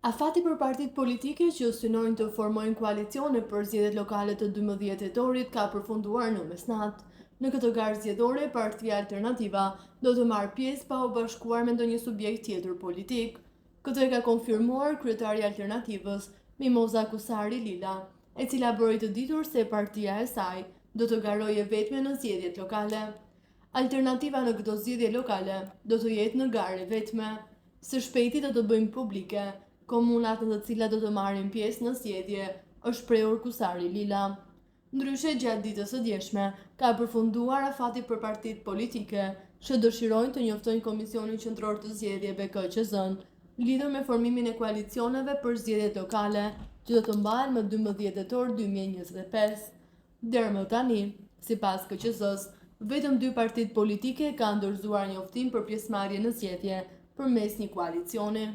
Afati për partitë politike që synojnë të formojnë koalicione për zgjedhjet lokale të 12 tetorit ka përfunduar në mesnatë. Në këtë garë zgjedhore, Partia Alternativa do të marrë pjesë pa u bashkuar me ndonjë subjekt tjetër politik. Këtë e ka konfirmuar kryetarja e Alternativës, Mimoza Kusari Lila, e cila bëri të ditur se partia e saj do të garojë e vetme në zgjedhjet lokale. Alternativa në këto zgjedhje lokale do të jetë në garë e vetme. Së shpejti do të bëjmë publike komunat në të cilat do të marrim pjesë në zgjedhje, është shprehur Kusari Lila. Ndryshe, gjatë ditës së djeshme, ka përfunduar afati për partitë politike që dëshirojnë të njoftojnë Komisionin Qendror të Zgjedhjeve KQZ-në lidhur me formimin e koalicioneve për zgjedhjet lokale që do të mbahen më 12 tetor 2025. Deri më tani, sipas KQZ-së, vetëm dy partitë politike kanë dorëzuar njoftim për pjesëmarrje në zgjedhje përmes një koalicioni.